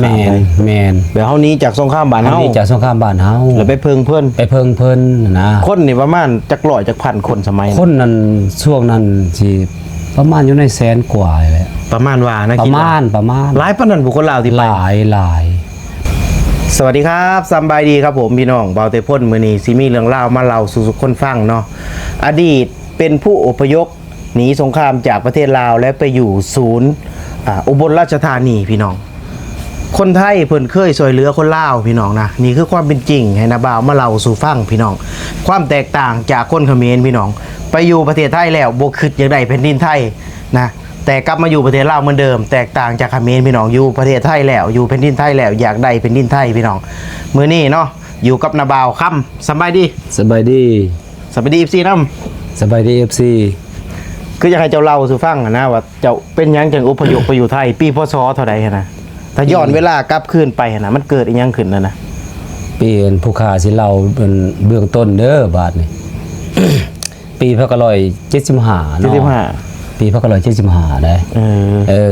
ແມ່ນ ແມ່ນ ແບບເຮົາໜີຈາກສົງຄາມບ້ານເຮົາ ເຮົາໜີຈາກສົງຄາມບ້ານເຮົາ ແລ້ວໄປເພິ່ງເພິ່ນ ໄປເພິ່ງເພິ່ນນະ. ຄົນນີ້ປະມານຈັກຮ້ອຍຈັກພັນຄົນສະໄໝນັ້ນ? ຄົນນັ້ນ ຊ່ວງນັ້ນຊິປະມານຢູ່ໃນແສນກວ່າແຫຼະ ປະມານວ່ານະ ປະມານ ປະມານ ຫຼາຍປານນັ້ນບໍ່ ຄົນລາວທີ່ໄປ? ຫຼາຍ ຫຼາຍ. ສະຫວັດດີຄັບ ສຳບາຍດີຄັບຜົມ ພີ່ນ້ອງ ບ່າວເຕພົນ ມື້ນີ້ຊິມີເລື່ອງລາວມາເລົ່າສູ່ທຸກຄົນຟັງເນາະ. ອະດີດເປັນຜູ້ອົບພະຍົບ ໜີສົງຄາມຈາກປະເທດລາວ ແລະ ໄປຢູ່ສູນ ອາ ອຸບົນລາຊະທານີ ພີ່ນ້ອງ. ຄົນໄທເພິ່ນເຄີຍຊ່ວຍເຫຼືອຄົນລາວ ພີ່ນ້ອງນະ. ນີ້ຄືຄວາມເປັນຈິງ ໃຫ້ນ້າບ່າວມາເລົ່າສູ່ຟັງ ພີ່ນ້ອງ. ຄວາມແຕກຕ່າງຈາກຄົນຂະເໝນ ພີ່ນ້ອງ ໄປຢູ່ປະເທດໄທແລ້ວ ບໍ່ຄິດຢາກໄດ້ແຜ່ນດິນໄທນະ ແຕ່ກັບມາຢູ່ປະເທດລາວເໝືອນເດີມ. ແຕກຕ່າງຈາກຂະເໝນ ພີ່ນ້ອງ ຢູ່ປະເທດໄທແລ້ວ ຢູ່ແຜ່ນດິນໄທແລ້ວ ຢາກໄດ້ແຜ່ນດິນໄທ ພີ່ນ້ອງ. ມື້ນີ້ເນາະ ຢູ່ກັບນ້າບ່າວຄຳ. ສຳບາຍດີ. ສະບາຍດີ. ສະບາຍດີ ເອັຟຊີ ນຳ. ສະບາຍດີ ເອັຟຊີ. ຄືຢາກໃຫ້ເຈົ້າເລົ່າສູ່ຟັງຫັ້ນນະ ວ່າເຈົ້າເປັນຫຍັງຈຶ່ງອົບພະຍົບໄປຢູ່ໄທ ປີ ພ.ສ. ເທົ່າໃດຫັ້ນນະ? ຖ້າຍ້ອນເວລາກັບຄືນໄປຫັ້ນນະ ມັນເກີດອີ່ຫຍັງຂຶ້ນຫັ້ນນະ? ປີ ອັນ ຜູ້ຂ້າຊິເລົ່າເບື້ອງຕົ້ນເດີ ບາດນີ້ ປີ ພັນເກົ້າຮ້ອຍເຈັດສິບຫ້າ ເນາະ ເຈັດສິບຫ້າ ປີ ພັນເກົ້າຮ້ອຍເຈັດສິບຫ້າ ໄດ໋. ເອີ ເອີ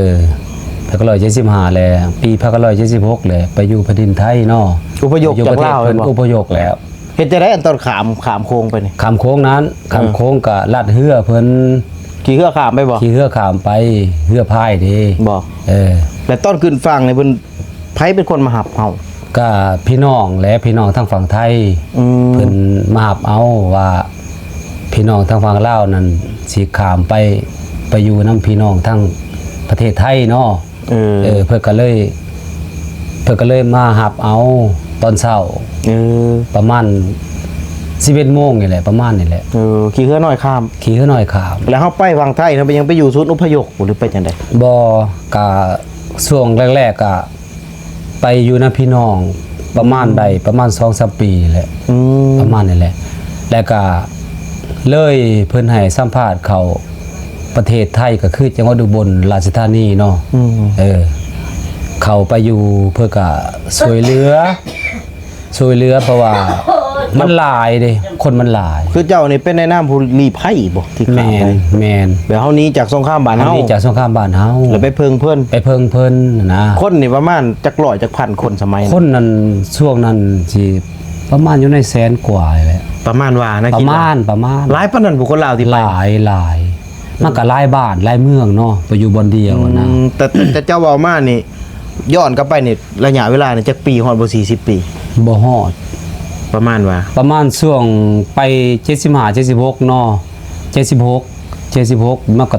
ພັນເກົ້າຮ້ອຍເຈັດສິບຫ້າ ແລ້ວ ປີ ພັນເກົ້າຮ້ອຍເຈັດສິບຫົກ ແລ້ວ ໄປຢູ່ແຜ່ນດິນໄທເນາະ ອົບພະຍົບຈາກລາວ ແມ່ນບໍ່? ອົບພະຍົບແລ້ວ. ເຮັດຈັ່ງໃດ ອັນຕອນຂ້າມ ຂ້າມໂຂງໄປນີ້? ຂ້າມໂຂງນັ້ນ ເອີ ຂ້າມໂຂງກະລັດເຮືອເພິ່ນ. ຂີ່ເຮືອຂ້າມໄປບໍ່? ຂີ່ເຮືອຂ້າມໄປ ເຮືອພາຍເດ້. ບໍ່? ເອີ ແລ້ວຕອນຂຶ້ນຝັ່ງນີ້ເພິ່ນ ໃຜເປັນຄົນມາຮັບເຮົາ? ກະພີ່ນ້ອງແຫຼະ ພີ່ນ້ອງທາງຝັ່ງໄທ. ອືມ ເພິ່ນມາຮັບເອົາວ່າ ພີ່ນ້ອງທາງຝັ່ງລາວນັ້ນຊິຂ້າມໄປ ໄປຢູ່ນຳພີ່ນ້ອງທາງປະເທດໄທເນາະ. ເອີ ເອີ ເພິ່ນກະເລີຍ ເພິ່ນກະເລີຍມາຮັບເອົາຕອນເຊົ້າ. ເອີ ປະມານສິບເອັດໂມງນີ້ແຫຼະ ປະມານນີ້ແຫຼະ. ເອີ ຂີ່ເຮືອນ້ອຍຂ້າມ ຂີ່ເຮືອນ້ອຍຂ້າມ. ແລ້ວເຮົາໄປຝັ່ງໄທນະ ໄປ ຍັງໄປຢູ່ສູນອົບພະຍົບ ຫຼືໄປຈັ່ງໃດ? ບໍ່ ກະຊ່ວງແລກໆ ກະໄປຢູ່ນຳພີ່ນ້ອງປະມານ ອືມ ໄດ້ປະມານສອງສາມປີແຫຼະ. ອືມ ປະມານນີ້ແຫຼະ ແລ້ວກະເລີຍເພິ່ນໃຫ້ສຳພາດເຂົ້າ ປະເທດໄທ ກະຄືຈັງຫວັດອຸບົນລາຊະທານີເນາະ. ອືມ ເອີ ເຂົ້າໄປຢູ່ ເພິ່ນກະຊ່ວຍເຫຼືອ ຊ່ວຍເຫຼືອ ເພາະວ່າມັນຫຼາຍເດ້ ຄົນມັນຫຼາຍ. ຄືເຈົ້ານີ້ເປັນໃນນາມຜູ້ລີ້ໄພບໍ່ ທີ່ຂ້າມໄປ? ແມ່ນ ແມ່ນ ແບບເຮົາໜີຈາກສົງຄາມບ້ານເຮົາ ເຮົາໜີຈາກສົງຄາມບ້ານເຮົາ ແລ້ວໄປເພິ່ງເພິ່ນ ໄປເພິ່ງເພິ່ນນະ. ຄົນນີ້ປະມານຈັກຮ້ອຍຈັກພັນຄົນສະໄໝນັ້ນ? ຄົນນັ້ນ ຊ່ວງນັ້ນຊິປະມານຢູ່ໃນແສນກວ່າແຫຼະ ປະມານວ່ານະ. ປະມານ ປະມານ ຫຼາຍປານນັ້ນບໍ່ ຄົນລາວທີ່ໄປ? ຫຼາຍ ຫຼາຍ. ມັນກະຫຼາຍບ້ານຫຼາຍເມືອງເນາະ ໄປຢູ່ບ່ອນດຽວນະ. ອືມ ແຕ່ ແຕ່ເຈົ້າເວົ້າມານີ້ ຍ້ອນກັບໄປນີ້ ໄລຍະເວລານີ້ຈັກປີ ຮອດບໍ່ສີ່ສິບປີ? ບໍ່ຮອດ. ປະມານວ່າ ປະມານຊ່ວງໄປເຈັດສິບຫ້າ ເຈັດສິບຫົກເນາະ ເຈັດສິບຫົກ ເຈັດສິບຫົກ ມັນກະ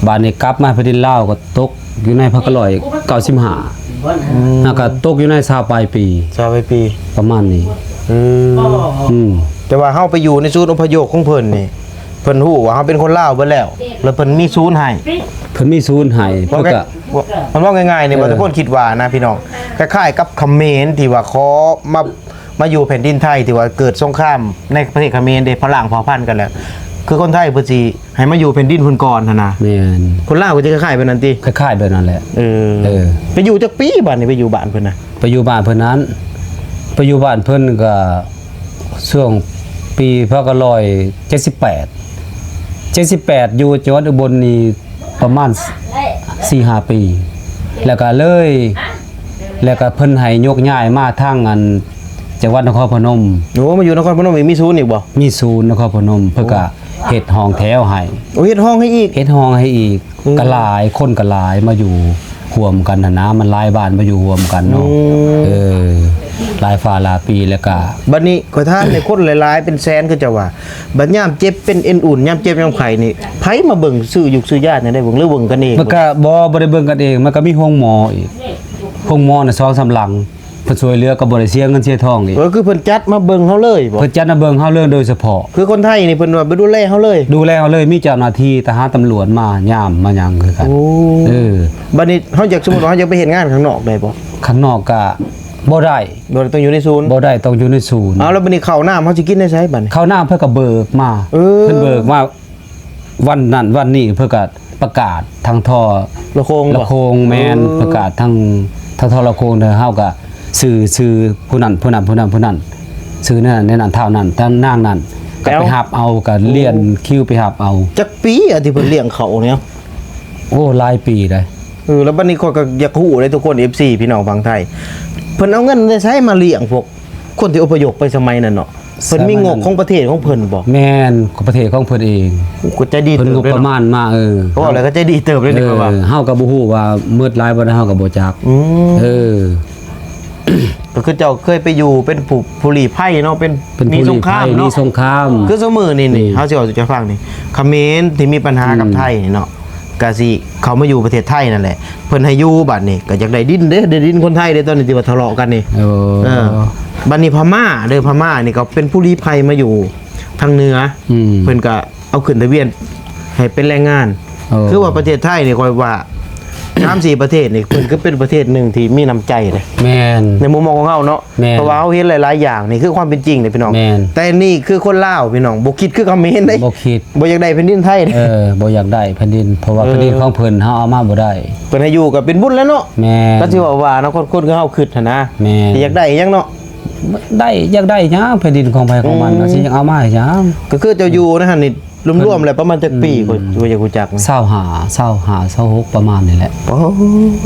ບາດນີ້ກັບມາແຜ່ນດິນລາວ ກະຕົກຢູ່ໃນພັນເກົ້າຮ້ອຍເກົ້າສິບຫ້າ. ອືມ ແລ້ວກະຕົກຢູ່ໃນຊາວປາຍປີ ຊາວປາຍປີ ປະມານນີ້. ອືມ ອືມ ແຕ່ວ່າເຮົາໄປຢູ່ໃນສູນອົບພະຍົບຂອງເພິ່ນນີ້ ເພິ່ນຮູ້ວ່າເຮົາເປັນຄົນລາວເບິດແລ້ວ ແລ້ວເພິ່ນມີສູນໃຫ້ ເພິ່ນມີສູນໃຫ້. ເພິ່ນກະ ເວົ້າງ່າຍໆນີ້ ເອີ ບໍ່ທຸກຄົນຄິດວ່ານະພີ່ນ້ອງ ຄ້າຍໆກັບຂະເໝນທີ່ວ່າຂໍມາ ມາຢູ່ແຜ່ນດິນໄທ ທີ່ວ່າເກີດສົງຄາມໃນປະເທດຂະເໝນເດ້ ພະລ້າງເຜົ່າພັນກັນແລ້ວ ຄືຄົນໄທເພິ່ນຊິໃຫ້ມາຢູ່ແຜ່ນດິນເພິ່ນກ່ອນຫັ້ນນະ. ແມ່ນ ຄົນລາວກະຊິຄ້າຍໆແບບນັ້ນຕິ? ຄ້າຍໆແບບນັ້ນແຫຼະ. ເອີ ເອີ ໄປຢູ່ຈັກປີບາດນີ້ ໄປຢູ່ບ້ານເພິ່ນນະ? ໄປຢູ່ບ້ານເພິ່ນນັ້ນ ໄປຢູ່ບ້ານເພິ່ນກະ ຊ່ວງປີພັນເກົ້າຮ້ອຍເຈັດສິບແປດ ເຈັດສິບແປດ ຢູ່ຈັງຫວັດອຸບົນນີ້ປະມານສີ່ຫ້າປີ ແລ້ວກະເລີຍ ແລ້ວກະເພິ່ນໃຫ້ຍົກຍ້າຍມາທາງອັນ ຈັງຫວັດນະຄອນພະນົມ. ໂອ້ ມາຢູ່ນະຄອນພະນົມອີກ ມີສູນອີກບໍ່? ມີສູນນະຄອນພະນົມ ເພິ່ນກະເຮັດຫ້ອງແຖວໃຫ້. ໂອ້ ເຮັດຫ້ອງໃຫ້ອີກ? ເຮັດຫ້ອງໃຫ້ອີກ. ອືມ ກະຫຼາຍ ຄົນກະຫຼາຍມາຢູ່ຮ່ວມກັນຫັ້ນນະ ມັນຫຼາຍບ້ານມາຢູ່ຮ່ວມກັນເນາະ. ອືມ ເອີ ຫຼາຍຟ້າຫຼາຍປີແລ້ວກະ ບາດນີ້ຂ້ອຍຖາມແດ່ ຄົນຫຼາຍໆເປັນແສນ ເຂົາເຈົ້າວ່າ ບາດຍາມເຈັບເປັນເອັນອຸ່ນ ຍາມເຈັບຍາມໄຂ້ນີ້ ໃຜມາເບິ່ງ ຊື້ຢູກຊື້ຢາແນວໃດເບິ່ງ ຫຼືເບິ່ງກັນເອງ? ມັນກະບໍ່ ບໍ່ໄດ້ເບິ່ງກັນເອງ ມັນກະມີໂຮງໝໍອີກ ໂຮງໝໍນະສອງສາມຫຼັງ ເພິ່ນຊ່ວຍເຫຼືອກະບໍ່ໄດ້ເສຍເງິນເສຍທອງອີກ. ເອີ ຄືເພິ່ນຈັດມາເບິ່ງເຮົາເລີຍບໍ່? ເພິ່ນຈັດມາເບິ່ງເຮົາເລີຍໂດຍສະເພາະ. ຄືຄົນໄທນີ້ເພິ່ນວ່າໄປດູແລເຮົາເລີຍ? ດູແລເຮົາເລີຍ ມີເຈົ້າໜ້າທີ່ທະຫານຕຳຫຼວດມາຍາມມາຫຍັງຄືກັນ. ໂອ້ ເອີ ບາດນີ້ເຮົາຢາກ ສົມມຸດວ່າເຮົາຢາກໄປເຮັດງານຂ້າງນອກໄດ້ບໍ່? ຂ້າງນອກກະບໍ່ໄດ້. ບໍ່ໄດ້ ຕ້ອງຢູ່ໃນສູນ? ບໍ່ໄດ້ ຕ້ອງຢູ່ໃນສູນ. ເອົາ ແລ້ວບາດນີ້ເຂົ້ານ້ຳເຮົາຊິກິນໄດ້ໃສບາດນີ້? ເຂົ້ານ້ຳເພິ່ນກະເບີກມາ. ເອີ ເພິ່ນເບີກມາ ວັນນັ້ນວັນນີ້ເພິ່ນກະປະກາດທາງທໍ່ລະໂຄງ. ລະໂຄງ ແມ່ນ. ເອີ ປະກາດທາງ ທາງທໍ່ລະໂຄງເດີ ເຮົາກະຊື່ ຊື່ຜູ້ນັ້ນ ຜູ້ນັ້ນ ຜູ້ນັ້ນ ຜູ້ນັ້ນ ຊື່ແນວນັ້ນແນວນັ້ນ ທ້າວນັ້ນ ທ້າວນັ້ນ ກະໄປຮັບເອົາ ກະລຽນຄິວໄປຮັບເອົາ. ຈັກປີອັນທີ່ເພິ່ນລ້ຽງເຂົ້ານີ້? ໂອ້ ຫຼາຍປີໃດ໋. ເອີ ເອີ ແລ້ວບັດນີ້ຂ້ອຍກໍຢາກຮູ້ເດ້ທຸກຄົນ ເອັຟຊີ ພີ່ນ້ອງຝັ່ງໄທ ເພິ່ນເອົາເງິນໃນໃສມາລ້ຽງພວກຄົນທີ່ອົບພະຍົບໄປສະໄໝນັ້ນເນາະ? ເພິ່ນມີງົບຂອງປະເທດຂອງເພິ່ນບໍ? ແມ່ນ ຂອງປະເທດຂອງເພິ່ນເອງ. ໂອ້ ກໍໃຈດີເຕີບເດ້ເນາະ ເພິ່ນງົບປະມານມາ. ເອີ ເຂົາເວົ້າແລ້ວກໍໃຈດີເຕີບເດ້ນີ້ ເອີ ເຂົາວ່າ. ເຮົາກໍບໍ່ຮູ້ວ່າໝົດຫຼາຍບໍ່ ເຮົາກໍບໍ່ຈັກ. ອືມ ເອີ ຄືເຈົ້າເຄີຍໄປຢູ່ເປັນຜູ້ ຜູ້ລີ້ໄພເນາະ ເປັນ ເປັນຜູ້ລີ້ໄພ ມີສົງຄາມເນາະ ມີສົງຄາມ. ຄືຊຸມື້ນີ້ນີ້ ເຮົາຊິເວົ້າສູ່ເຈົ້າຟັງນີ້ ຂະເໝນທີ່ມີບັນຫາກັບໄທນີ້ເນາະ ກະຊິເຂົ້າມາຢູ່ປະເທດໄທນັ້ນແຫຼະ ເພິ່ນໃຫ້ຢູ່. ບັດນີ້ກໍຢາກໄດ້ດິນເດ້ ໄດ້ດິນຄົນໄທເດ້ ຕອນນີ້ທີ່ວ່າທະເລາະກັນນີ້. ໂອ້ ເອີ ບັດນີ້ພະມ້າເດີ ພະມ້ານີ້ກໍເປັນຜູ້ລີ້ໄພມາຢູ່ທາງເໜືອ. ອືມ ເພິ່ນກໍເອົາຂຶ້ນທະບຽນໃຫ້ເປັນແຮງງານ. ໂອ້ ຄືວ່າປະເທດໄທນີ້ ຂ້ອຍວ່າສາມສີ່ປະເທດນີ້ ເພິ່ນຄືເປັນປະເທດໜຶ່ງທີ່ມີນ້ຳໃຈເດ້. ແມ່ນ ໃນມຸມມອງຂອງເຮົາເນາະ. ແມ່ນ ເພາະວ່າເຮົາເຫັນຫຼາຍໆຢ່າງ ນີ້ຄືຄວາມເປັນຈິງເດ້ພີ່ນ້ອງ. ແມ່ນ ແຕ່ນີ້ຄືຄົນລາວພີ່ນ້ອງ ບໍ່ຄິດຄືຂະເໝນເດ້ ບໍ່ຄິດ ບໍ່ຢາກໄດ້ແຜ່ນດິນໄທເດ້. ເອີ ບໍ່ຢາກໄດ້ແຜ່ນດິນ ເພາະວ່າ ເອີ ແຜ່ນດິນຂອງເພິ່ນ ເຮົາເອົາມາບໍ່ໄດ້. ເພິ່ນໃຫ້ຢູ່ກໍເປັນບຸນແລ້ວເນາະ. ແມ່ນ ກໍຊິວ່າວ່າເນາະ ຄົນ ຄົນຄືເຮົາຄິດຫັ້ນນະ. ແມ່ນ ຊິຢາກໄດ້ອີຫຍັງເນາະ? ໄດ້ ຢາກໄດ້ຫຍັງ ແຜ່ນດິນຂອງໃຜຂອງມັນ ອືມ ເຮົາຊິຍັງເອົາມາໃຫ້ຫຍັງ? ກໍຄືເຈົ້າຢູ່ໃນຫັ້ນນີ້ ລວມໆແລ້ວປະມານຈັກປີ? ຂ້ອຍ ຂ້ອຍຢາກຮູ້ຈັກ. ຊາວຫ້າ ຊາວຫ້າ ຊາວຫົກ ປະມານນີ້ແຫຼະ. ໂອ້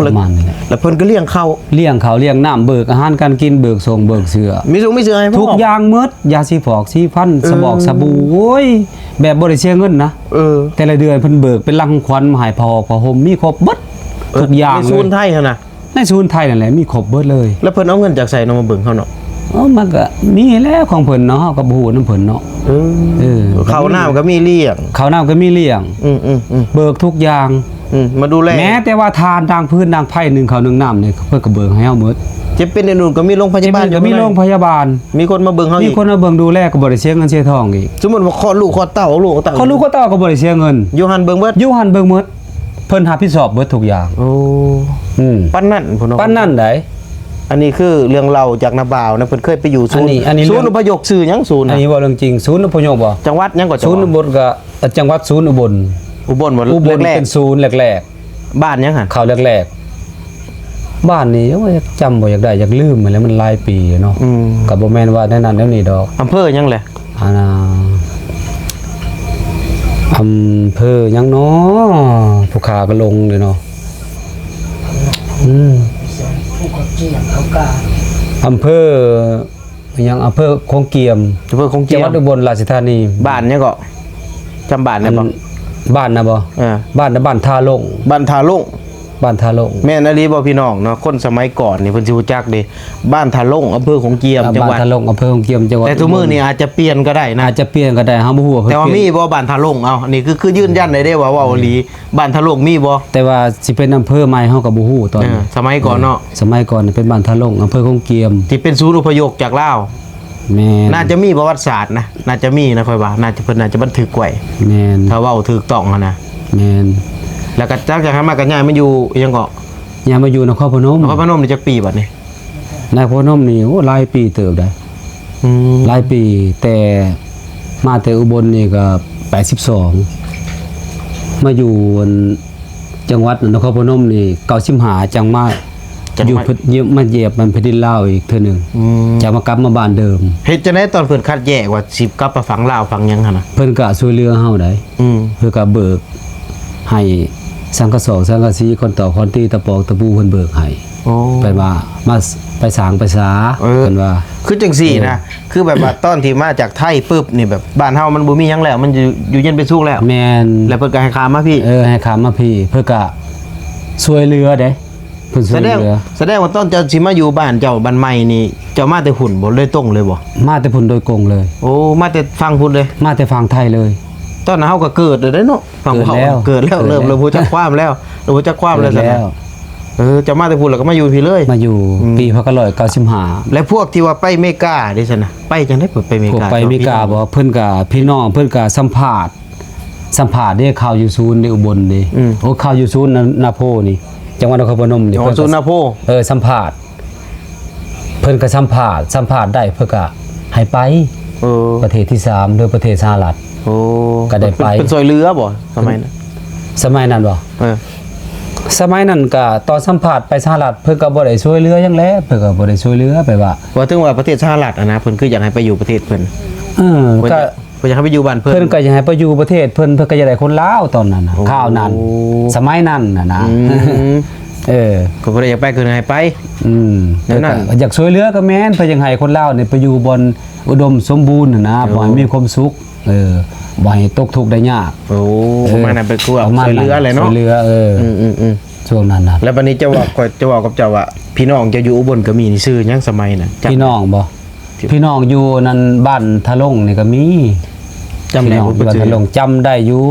ປະມານນີ້ແຫຼະ. ແລ້ວເພິ່ນກໍລ້ຽງເຂົ້າ ລ້ຽງເຂົ້າລ້ຽງນ້ຳ ເບີກອາຫານການກິນ ເບີກສົ່ງເບີກເສື້ອ ມີສົ່ງມີເສື້ອໃຫ້ ທຸກຢ່າງໝົດ ຢາສີຟອກສີຟັນ ເອີ ສະບອກສະບູ ໂອ້ຍ ແບບບໍ່ໄດ້ເສຍເງິນນະ. ເອີ ແຕ່ລະເດືອນເພິ່ນເບີກເປັນລັງຂອງຂວັນມາໃຫ້ ຜ້າຫົກຜ້າຫົ່ມ ມີຄົບເບິດ ເອີ ທຸກຢ່າງເລີຍ ໃນສູນໄທຫັ້ນນະ. ໃນສູນໄທນັ້ນແຫຼະ ມີຄົບເບິດເລີຍ. ແລ້ວເພິ່ນເອົາເງິນຈາກໃສເນາະມາເບິ່ງເຮົາເນາະ? ເອີ ມັນກໍມີແຫຼະຂອງເພິ່ນເນາະ ເຮົາກໍບໍ່ຮູ້ນຳເພິ່ນເນາະ. ເອີ ເອີ ເຂົ້ານ້ຳກໍມີລ້ຽງ ເຂົ້ານ້ຳກໍມີລ້ຽງ. ອືມໆໆ ເບີກທຸກຢ່າງ ອືມ ມາດູແລ ແມ້ແຕ່ວ່າຖ່ານ ດັງຟືນ ດັງໄຟ ໜຶ້ງເຂົ້າໜຶ້ງນ້ຳນີ້ ເພິ່ນກໍເບີກໃຫ້ເຮົາໝົດ. ເຈັບເປັນໜຶ່ງກໍມີໂຮງພະຍາບານ ເຈັບເປັນກໍມີໂຮງພະຍາບານ ມີຄົນມາເບິ່ງເຮົາອີກ ມີຄົນມາເບິ່ງດູແລ ກໍບໍ່ໄດ້ເສຍເງິນເສຍທອງອີກ. ສົມມຸດວ່າຄອດລູກຄອດເຕົ້າ ເອົາລູກເຕົ້າ ຄອດລູກຄອດເຕົ້າກໍບໍ່ໄດ້ເສຍເງິນ ຢູ່ຫັ້ນເບິ່ງເບິດ ຢູ່ຫັ້ນເບິ່ງໝົດ. ເພິ່ນຮັບຜິດຊອບເບິດທຸກຢ່າງ. ໂອ້ ອືມ ປານນັ້ນພຸ້ນເນາະ ປານນັ້ນໃດ໋. ອັນນີ້ຄືເລື່ອງເລົ່າຈາກນ້າບ່າວນະ ເພິ່ນເຄີຍໄປຢູ່ສູນ ອັນນີ້ ອັນນີ້ ສູນ ເລື່ອງ ອົບພະຍົບຊື່ຫຍັງ? ສູນ ອັນນີ້ເວົ້າເລື່ອງຈິງ ສູນອົບພະຍົບບໍ່? ຈັງຫວັດຫຍັງກໍ ສູນອຸບົນກໍ ເອີ ຈັງຫວັດສູນອຸບົນ ອຸບົນບໍ່? ອຸບົນແລກໆ ເປັນສູນແລກໆ. ບ້ານຫຍັງຫັ້ນ? ເຂົ້າແລກໆ ບ້ານນີ້ ໂອ້ຍ ຈຳບໍ່ຢາກໄດ້ ຢາກລືມຫັ້ນແຫຼະ ມັນຫຼາຍປີເນາະ. ອືມ ກໍບໍ່ແມ່ນວ່າແນວນັ້ນແນວນີ້ດອກ. ອຳເພີຫຍັງແຫຼະ? ອັນນ່າ ອຳເພີຫຍັງເນາະ ຜູ້ຂ້າກໍຫຼົງເລີຍເນາະ. ອືມ ອຳເພີຫຍັງ? ອຳເພີໂຂງກຽມ ອຳເພີໂຂງກຽມ ຈັງຫວັດອຸບົນລາຊະທານີ. ບ້ານຫຍັງເກາະ? ຈຳບ້ານໄດ້ບໍ່? ອັນ ບ້ານນະບໍ່? ເອີ ບ້ານນະ ບ້ານທ່າລົງ ບ້ານທ່າລົງ ບ້ານທ່າລົງ. ແມ່ນອີ່ຫຼີບໍ່ພີ່ນ້ອງເນາະ? ຄົນສະໄໝກ່ອນນີ້ເພິ່ນຊິຮູ້ຈັກເດ້ ບ້ານທ່າລົງ ອຳເພີໂຂງກຽມ ອ່າ ຈັງຫວັດ ບ້ານທ່າລົງ ອຳເພີໂຂງກຽມ ຈັງຫວັດ. ແຕ່ທຸກມື້ນີ້ອາດຈະປ່ຽນກໍໄດ້ນະ ອາດຈະປ່ຽນກໍໄດ້ ເຮົາບໍ່ຮູ້ວ່າເພິ່ນ ແຕ່ວ່າມີບໍ່ບ້ານທ່າລົງ? ເອົາ ອັນນີ້ຄື ຄືຢືນຢັນໄດ້ເດ້ວ່າເວົ້າອີ່ຫຼີ ບ້ານທ່າລົງມີບໍ່? ແຕ່ວ່າຊິເປັນອຳເພີໃໝ່ ເຮົາກໍບໍ່ຮູ້ຕອນ ເອີ ນີ້ ສະໄໝກ່ອນເນາະ ເອີ ສະໄໝກ່ອນເປັນບ້ານທ່າລົງ ອຳເພີໂຂງກຽມ ທີ່ເປັນສູນອົບພະຍົບຈາກລາວ. ແມ່ນ ໜ້າຈະມີປະຫວັດສາດນະ ໜ້າຈະມີນະ ຂ້ອຍວ່າໜ້າຈະ ເພິ່ນໜ້າຈະບັນທຶກໄວ້. ແມ່ນ ຖ້າເວົ້າຖືກຕ້ອງຫັ້ນນະ. ແມ່ນ ແລ້ວກໍຈາກ ຈາກຫັ້ນມາກໍຍ້າຍມາຢູ່ຫຍັງເກາະ? ຍ້າຍມາຢູ່ນະຄອນພະນົມ. ນະຄອນພະນົມນີ້ຈັກປີບັດນີ້? ນະຄອນພະນົມນີ້ ໂອ້ ຫຼາຍປີເຕີບໄດ໋. ອືມ ຫຼາຍປີ ແຕ່ມາແຕ່ອຸບົນນີ້ກໍແປດສິບສອງ ມາຢູ່ອັນ ຈັງຫວັດນະຄອນພະນົມນີ້ ເກົ້າສິບຫ້າ ຈັ່ງມາ ຈັ່ງມາ ຢູ່ ມາຢຽບແຜ່ນດິນລາວອີກເທື່ອໜຶ່ງ. ອືມ ຈັ່ງມາກັບມາບ້ານເດີມ. ເຮັດຈັ່ງໃດຕອນເພິ່ນຄັດແຍກວ່າຊິກັບໄປຝັ່ງລາວຝັ່ງຫຍັງຫັ້ນນະ? ເພິ່ນກໍຊ່ວຍເຫຼືອເຮົາໄດ໋. ອືມ ເພິ່ນກໍເບີກໃຫ້ສັງກະສອງ ສັງກະສີ ຄ້ອນຕອກ ຄ້ອນຕີ ຕະປອກ ຕະປູ ເພິ່ນເບີກໃຫ້. ໂອ້ ເພິ່ນວ່າມາ ໄປສ້າງໄປສາ ເອີ ເພິ່ນວ່າ. ຄືຈັ່ງຊີ້ນະ ເອີ ຄືແບບວ່າຕອນທີ່ມາຈາກໄທປຶບນີ້ ແບບບ້ານເຮົາມັນບໍ່ມີຫຍັງແລ້ວ ມັນຢູ່ ຢູ່ເຢັນເປັນສຸກແລ້ວ. ແມ່ນ ແລ້ວເພິ່ນກໍໃຫ້ຂ້າມມາພີ້. ເອີ ໃຫ້ຂ້າມມາພີ້ ເພິ່ນກໍຊ່ວຍເຫຼືອເດ້ ເພິ່ນຊ່ວຍເຫຼືອ. ສະແດງ ສະແດງວ່າຕອນເຈົ້າຊິມາຢູ່ບ້ານເຈົ້າ ບ້ານໃໝ່ນີ້ ເຈົ້າມາແຕ່ພຸ້ນບໍ່ ໂດຍຕົງເລີຍບໍ່? ມາແຕ່ພຸ້ນໂດຍກົງເລີຍ. ໂອ້ ມາແຕ່ຝັ່ງພຸ້ນເລີຍ? ມາແຕ່ຝັ່ງໄທເລີຍ. ຕອນນັ້ນເຮົາກໍເກີດແລ້ວເດ້ເນາະ. ຟັງເວົ້າ ເກີດແລ້ວ ເກີດແລ້ວ ເລີ່ມ ເລີ່ມຮູ້ຈັກຄວາມແລ້ວ ເລີ່ມຮູ້ຈັກຄວາມແລ້ວຊັ້ນນະ. ເກີດແລ້ວ ເອີ ເຈົ້າມາແຕ່ພຸ້ນແລ້ວກໍມາຢູ່ພີ້ເລີຍ? ມາຢູ່ ອືມ ປີພັນເກົ້າຮ້ອຍເກົ້າສິບຫ້າ. ແລະ ພວກທີ່ວ່າໄປເມກາເດ້ຊັ້ນນະ ໄປຈັ່ງໃດ? ໄປເມກາ ພວກໄປເມກາບໍ່? ເພິ່ນກໍ ພີ່ນ້ອງເພິ່ນກໍສຳພາດ ສຳພາດເດ້ ຂ່າວຢູ່ສູນເດ້ ອຸບົນເດ້. ອືມ ໂອ້ ຂ່າວຢູ່ສູນນາ ນາໂພນີ້ ຈັງຫວັດນະຄອນພະນົມນີ້. ອໍ ສູນນາໂພ. ເອີ ສຳພາດ ເພິ່ນກໍສຳພາດ ສຳພາດໄດ້ເພິ່ນກໍໃຫ້ໄປ ເອີ ປະເທດທີສາມ ຫຼື ປະເທດສະຫະລັດ. ໂອ້ ກໍໄດ້ໄປ. ເພິ່ນ ເພິ່ນຊ່ວຍເຫຼືອບໍ່ ສະໄໝນັ້ນ? ສະໄໝນັ້ນບໍ່? ເອີ ສະໄໝນັ້ນກໍຕອນສຳພາດໄປສະຫະລັດ ເພິ່ນກໍບໍ່ໄດ້ຊ່ວຍເຫຼືອຫຍັງແຫຼະ ເພິ່ນກໍບໍ່ໄດ້ຊ່ວຍເຫຼືອ ແບບວ່າ ວ່າເຖິງວ່າປະເທດສະຫະລັດຫັ້ນນະ ເພິ່ນຄືຢາກໃຫ້ໄປຢູ່ປະເທດເພິ່ນ. ເອີ ເພິ່ນ ກໍ ກໍຢາກໃຫ້ໄປຢູ່ບ້ານເພິ່ນ ເພິ່ນກໍຢາກໃຫ້ໄປຢູ່ປະເທດເພິ່ນ ເພິ່ນກໍຢາກໄດ້ຄົນລາວຕອນນັ້ນນະ ໂອ້ ຄາວນັ້ນນະນະ ອືມ ເອີ ກໍບໍ່ໄດ້ຢາກໄປກໍໃຫ້ໄປ ອືມ ແນວນັ້ນ ເພິ່ນກໍຢາກຊ່ວຍເຫຼືອກໍແມ່ນ ເພິ່ນຢາກໃຫ້ຄົນລາວນີ້ໄປຢູ່ບ່ອນອຸດົມສົມບູນຫັ້ນນະ ໂອ້ ບໍ່ໃຫ້ມີຄວາມສຸກ ເອີ ບໍ່ໃຫ້ຕົກທຸກໄດ້ຍາກ ໂອ້ ເອີ ປະມານນັ້ນ ເປັນຄືວ່າຊ່ວຍເຫຼືອແຫຼະເນາະ ຊ່ວຍເຫຼືອ ເອີ ອືມໆໆ ຊ່ວງນັ້ນນະ ແລ້ວບັດນີ້ເຈົ້າວ່າ ຂ້ອຍ ເຈົ້າເວົ້າກັບເຈົ້າວ່າ ພີ່ນ້ອງເຈົ້າຢູ່ອຸບົນກໍມີ ນີ້ຊື່ຫຍັງສະໄໝນັ້ນ ພີ່ນ້ອງບໍ່? ພີ່ນ້ອງຢູ່ນັ້ນ ບ້ານທາລົງນີ້ກໍມີ ຈຳໄດ້ບໍ່? ພີ່ນ້ອງຢູ່ບ້ານທາລົງ ຈຳໄດ້ຢູ່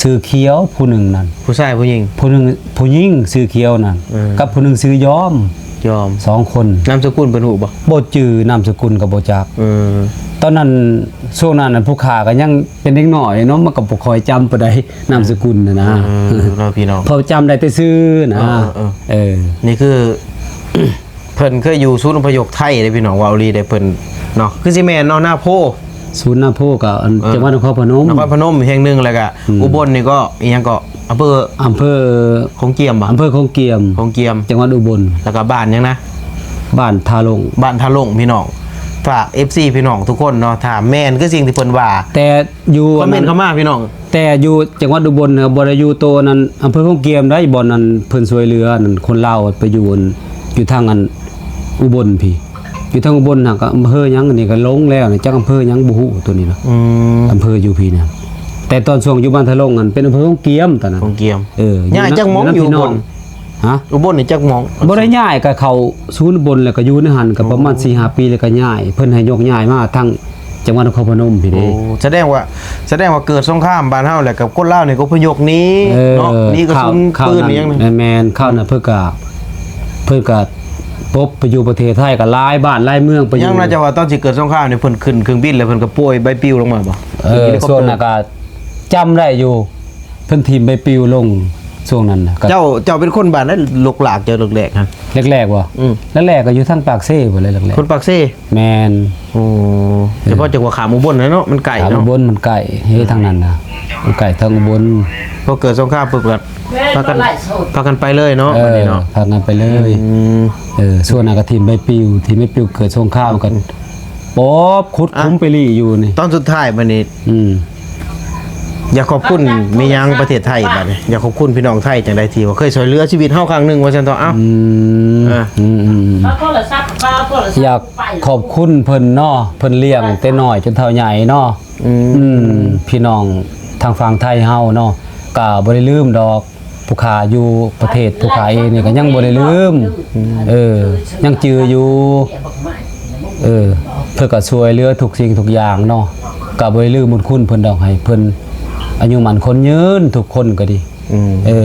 ຊື່ຂຽວຜູ້ໜຶ່ງນັ້ນ ຜູ້ຊາຍຜູ້ຍິງ? ຜູ້ໜຶ່ງ ຜູ້ຍິງຊື່ຂຽວນັ້ນ ເອີ ກັບຜູ້ໜຶ່ງຊື່ຢອມ ຢອມ ສອງຄົນ ນາມສະກຸນເພິ່ນຮູ້ບໍ່? ບໍ່ຈື່ ນາມສະກຸນກໍບໍ່ຈັກ ເອີ ຕອນນັ້ນ ຊ່ວງນັ້ນນະ ຜູ້ຂ້າກໍຍັງເປັນເດັກນ້ອຍເນາະ ມັນກໍບໍ່ຄ່ອຍຈຳປານໃດ ນາມສະກຸນຫັ້ນນະ ເອີ ເນາະ ພີ່ນ້ອງ ເພາະຈຳໄດ້ແຕ່ຊື່ນະ ເອີ ເອີ ເອີ ນີ້ຄື ເພິ່ນເຄີຍຢູ່ສູນອະພະຍົບໄທເດ້ພີ່ນ້ອງ ເວົ້າອີ່ຫຼີເດ້ ເພິ່ນເນາະ ຄືຊິແມ່ນເນາະ ນາໂພ ສູນນາໂພກໍອັນ ເອີ ຈັງຫວັດນະຄອນພະນົມ ນະຄອນພະນົມແຫ່ງໜຶ່ງ ແລ້ວກໍ ອືມ ອຸບົນນີ້ກໍອີ່ຫຍັງເກາະ ອຳເພີ ອຳເພີ ໂຂງກຽມບໍ່? ອຳເພີໂຂງກຽມ ໂຂງກຽມ ຈັງຫວັດອຸບົນ ແລ້ວກໍບ້ານຫຍັງນະ? ບ້ານທ່າລົງ ບ້ານທ່າລົງ ພີ່ນ້ອງ ຝາກເອັຟຊີພີ່ນ້ອງທຸກຄົນເນາະ ຖ້າແມ່ນຄືສິ່ງທີ່ເພິ່ນວ່າ ແຕ່ຢູ່ ຄອມເມັນເຂົ້າມາພີ່ນ້ອງ ແຕ່ຢູ່ຈັງຫວັດອຸບົນນະ ບໍ່ໄດ້ຢູ່ໂຕນັ້ນ ອຳເພີໂຂງກຽມໃດ ບ່ອນນັ້ນເພິ່ນຊ່ວຍເຫຼືອນັ້ນ ຄົນລາວໄປຢູ່ອັນ ຢູ່ທາງອັນອຸບົນພີ້ ຢູ່ທາງອຸບົນຫັ້ນກໍອຳເພີຫຍັງ ອັນນີ້ກໍຫຼົງແລ້ວນະ ຈັກອຳເພີຫຍັງບໍ່ຮູ້ໂຕນີ້ນະ ອືມ ອຳເພີຢູ່ພີ້ນະ ແຕ່ຕອນຊ່ວງຢູ່ບ້ານທາລົງຫັ້ນ ເປັນອຳເພີໂຂງກຽມຕອນນັ້ນ ໂຂງກຽມ ເອີ ຍ້າຍຈັກໝ່ອງຢູ່ອຸບົນ? ຮະ? ອຸບົນນີ້ຈັກໝ່ອງ? ບໍ່ໄດ້ຍ້າຍ ກໍເຂົ້າສູນອຸບົນ ແລ້ວກໍຢູ່ໃນຫັ້ນ ກໍປະມານ ອືມ ສີ່ຫ້າປີ ແລ້ວກໍຍ້າຍ ເພິ່ນໃຫ້ຍົກຍ້າຍມາທາງ ຈັງຫວັດນະຄອນພະນົມພີ້ເດ້ ໂອ້ ສະແດງວ່າ ສະແດງວ່າເກີດສົງຄາມບ້ານເຮົາແລ້ວ ກັບຄົນລາວນີ້ກໍອະພະຍົບໜີ ເອີ ເນາະ ໜີກະສຸນ ຄາວນັ້ນ ປືນອີ່ຫຍັງ ແມ່ນໆ ຄາວນັ້ນເພິ່ນກະ ເພິ່ນກະປົບໄປຢູ່ປະເທດໄທ ກະຫຼາຍບ້ານຫຼາຍເມືອງໄປຢູ່ ຍັງນະ ເຈົ້າວ່າຕອນຊິເກີດສົງຄາມນີ້ ເພິ່ນຂຶ້ນເຄື່ອງບິນແລ້ວ ເພິ່ນກະປ່ອຍໃບປິວລົງມາບໍ່? ເອີ ຊ່ວງນັ້ນກະຈຳໄດ້ຢູ່ ເພິ່ນຖິ້ມໃບປິວລົງຊ່ວງນັ້ນນະ ເຈົ້າ ເຈົ້າເປັນຄົນບ້ານໃດ ລົກລາກເຈົ້າແລກໆຫັ້ນ? ແລກໆບໍ່? ອືມ ແລກໆກໍຢູ່ທາງປາກເຊພຸ້ນແຫຼະ ແລກໆ ຄົນປາກເຊ? ແມ່ນ ໂອ້ ເອີ ສະເພາະຈັງຫວັດຂ້າມອຸບົນນະເນາະ ມັນໃກ້ເນາະ ຂ້າມອຸບົນມັນໃກ້ ເຮັດທາງນັ້ນນະ ມັນໃກ້ທາງອຸບົນ ພໍເກີດສົງຄາມປຶບກໍພາກັນ ພາກັນໄປເລີຍເນາະ ເອີ ບັດນີ້ເນາະ ພາກັນໄປເລີຍ ອືມ ເອີ ຊ່ວງນັ້ນກໍຖິ້ມໃບປິວ ຖິ້ມໃບປິວເກີດສົງຄາມກໍ ອືມ ປອບ ຂຸດຂຸມ ອ່ະ ໄປລີ້ຢູ່ນີ້ ຕອນສຸດທ້າຍບັດນີ້ ອືມ ຢາກຂອບຄຸນແມ່ນຫຍັງປະເທດໄທບັດນີ້? ຢາກຂອບຄຸນພີ່ນ້ອງໄທຈັ່ງໃດທີ່ວ່າເຄີຍຊ່ວຍເຫຼືອຊີວິດເຮົາຄັ້ງໜຶ່ງວ່າຊັ້ນເຖາະ ເອົ້າ ອືມ ເອີ ອືມໆ ຢາກຂອບຄຸນເພິ່ນເນາະ ເພິ່ນລ້ຽງແຕ່ນ້ອຍຈົນເຖົ້າໃຫຍ່ເນາະ ອືມ ອືມ ພີ່ນ້ອງທາງຝັ່ງໄທເຮົາເນາະ ກະບໍ່ໄດ້ລືມດອກ ຜູ້ຂ້າຢູ່ປະເທດ ຜູ້ຂ້າເອງນີ້ກໍຍັງບໍ່ໄດ້ລືມ ອືມ ເອີ ຍັງຈື່ຢູ່ ເອີ ເພິ່ນກໍຊ່ວຍເຫຼືອທຸກສິ່ງທຸກຢ່າງເນາະ ກໍບໍ່ໄດ້ລືມບຸນຄຸນເພິ່ນດອກ ໃຫ້ເພິ່ນອາຍຸໝັ້ນຂວັນຍືນທຸກຄົນກໍດີ ອືມ ເອີ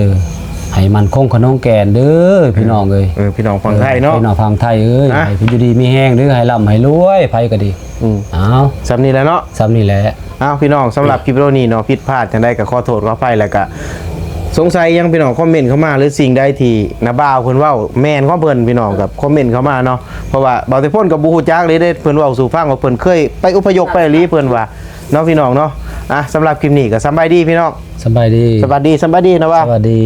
ໃຫ້ໝັ້ນຄົງຂະໜົງແກ່ນເດີ ພີ່ນ້ອງເອີຍ ເອີ ພີ່ນ້ອງຝັ່ງໄທເນາະ ເອີ ພີ່ນ້ອງຝັ່ງໄທເອີຍ ອ່ະ ໃຫ້ເພິ່ນຢູ່ດີມີແຮງເດີ ໃຫ້ລ່ຳໃຫ້ລວຍ ໃຜກໍດີ ອືມ ເອົາ ສ່ຳນີ້ແຫຼະເນາະ ສ່ຳນີ້ແຫຼະ ອ້າວ ພີ່ນ້ອງ ສຳລັບຄລິບວິດີໂອນີ້ເນາະ ຜິດພາດຈັ່ງໃດກໍຂໍໂທດຂໍອະໄພ ແລ້ວກໍສົງໄສຫຍັງ ພີ່ນ້ອງຄອມເມັນເຂົ້າມາ ຫຼືສິ່ງໃດທີ່ນ້າບ່າວເພິ່ນເວົ້າແມ່ນຂອງເພິ່ນ ພີ່ນ້ອງກໍຄອມເມັນເຂົ້າມາເນາະ ເພາະວ່າບ່າວເຕພົນກໍບໍ່ຮູ້ຈັກເລີຍເດ້ ເພິ່ນເວົ້າສູ່ຟັງວ່າເພິ່ນເຄີຍໄປອົບພະຍົບໄປອີ່ຫຼີ ເພິ່ນວ່າເນາະ ພີ່ນ້ອງເນາະ ອ່ະ ສຳລັບຄລິບນີ້ກໍສຳບາຍດີພີ່ນ້ອງ ສຳບາຍດີ ສະຫວັດດີ ສຳບາຍດີນະບ່າວ ສະຫວັດດີ.